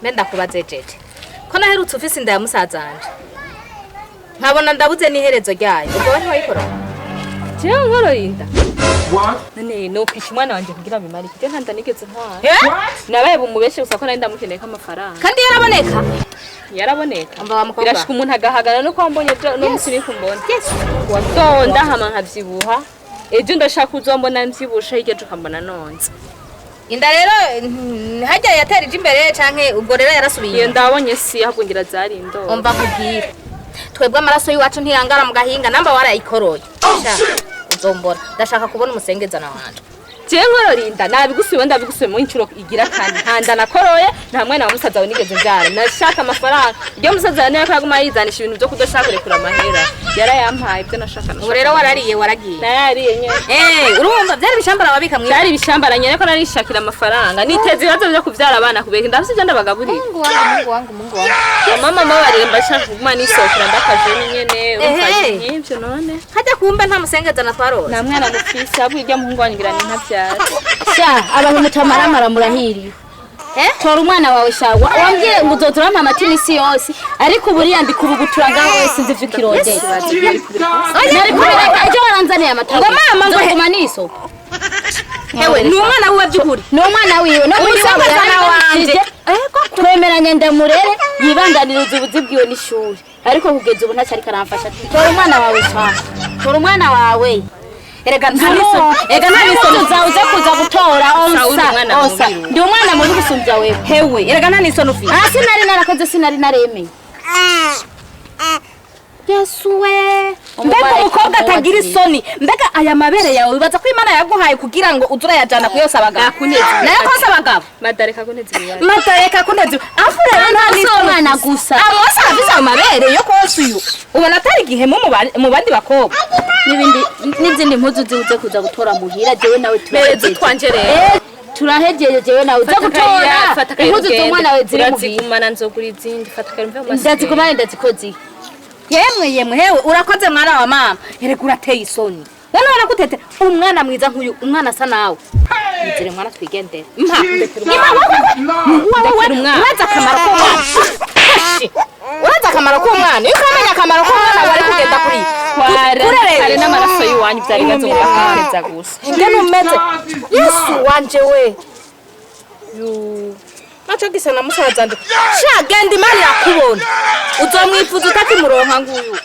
Mbe ndakubaze jeje, ko naherutse ufise inda ya musazanje, nkabona ndabuze n'iherezo ryayo, ubwo we ntiwayikora? Jewe nkorora inda? None nokwisha umwana wanje kugira bimare iki? Nta nda nigeze ntwara. Nabaye bumubeshe gusa ko nari ndamukeneye ko amafaranga. Kandi yaraboneka. Yaraboneka. Umva wa mukobwa. Birashika umuntu agahagana no kwambonye ejo no musi ni kumbona tonda, hama nkavyibuha. Ejo ndashaka uzombona mvyibushe, hirya ejo ukambona nonze. Inda rero harya yatera ije imbere, canke ubwo rero yarasubiye Iyo inyuma? ndabonye si ahubwo ngira zari indoro. Umva nkubwire, twebwe amaraso y'iwacu ntiyangara mu gahinga. Namba warayikoroye. Sha, uzombona, ndashaka kubona umusengezana wanje. Jewe nkorora inda? Nabigusubiye, ndabigusubiye mu inshuro igira kane: nta nda nakoroye, nta mwana wa musaza wawe nigeze mvyara. Nashaka amafaranga. Iryo musaza wawe niyo yaguma yizanisha ibintu vyo kudashaka kurekura amahera, yarayampaye ibyo nashaka. Ubu rero warariye, waragiye. Nayariye nyene. Urumva byari ibishambara wabika mwiza. Byari ibishambara nyene, ko narishakira amafaranga, niteza ibibazo vyo kuvyara abana kubera ndafise ivyo ndabagaburira. Mungu wangu, Mungu wangu, Mungu wangu! Mama, mabarire, mbashaka kuguma nisohokera ndakaje nyene, urumva. Ehe. Nk'ivyo none. Hajya kumbe nta musengezana twarose. Nta mwana mufise, ahubwo irya muhungu wanyu ngira ni ntavyara. Sha, abantu mutamaramara murahiriwe. Eh? Tora umwana wawe sha. Wambwiye ngo uzoza urampa amata imisi yose, ariko ubu uriyambika ububutura ngaho wese, sinzi ivyo ukirondera. Nari kubireka ejo waranzaniye amata. Ngo mama, ngo Nzoguma nisopa. Hewe, ni umwana wiwe by'ukuri? Ni umwana wiwe no muri Umusengezana wanje. Twemeranya ndamurere, yibandaniriza ubuzi bwiwe n'ishuri, ariko kugeza ubu ntacyo ariko aramfasha. Tora umwana wawe sha, tora umwana wawe. Erega nta n'isoni, erega nta n'isoni. Impuzu zawe uze kuza gutora. Sawa, uri Onsa umwana onsa. mubi. Ndi umwana mubi gusumbya wewe? Hewe, erega nta n'isoni ufite. Ah, sinari narakoze, sinari naremeye. Yesu we! Mbega umukobwa atagira isoni! Mbega aya mabere yawe, wibaza ko Imana yaguhaye kugira ngo uze urayajana kuyosa abagabo? Nakuneze. Nayo konsa abagabo. Madareka kuneza ibibazo. Matareka kuneze afu rero nta Si n'isoni. umwana gusa. Amose arafise ayo mabere yo konsa uyu, ubona atari igihemu mu bandi bakobwa. N'ibindi n'izindi mpuzu ziwe kuza gutora muhira, jewe nawe Mereza turahejeje. utwanje rero. Turahejeje, jewe nawe uze gutora impuzu z'umwana wawe ziri muhira. Urazigumana, nzogura izindi. Fata akayira mve mu masigaye. Ndazigumane, ndazikoze. Yemwe yemwe, hewe, urakoze mwana wa mama. Erega urateye isoni. None barakutete umwana mwiza nk'uyu, umwana asa nawe. Nizere mwana, twigendere. Mpa mpa wowe, wowe. Ndekera umwana. Urazi akamaro k'umwana? Hoshi. Urazi akamaro k'umwana? Iyo ukamenya akamaro k'umwana, wari kugenda kuri Twara kurerera. kare n'amaraso y'iwanyu byari ibibazo ngo bakateza gusa. Ingene umeze, Yesu wanje we! Naco gisa na musaza wanje. Sha, genda, Imana irakubona. Uzomwifuza utakimuronka nguyu.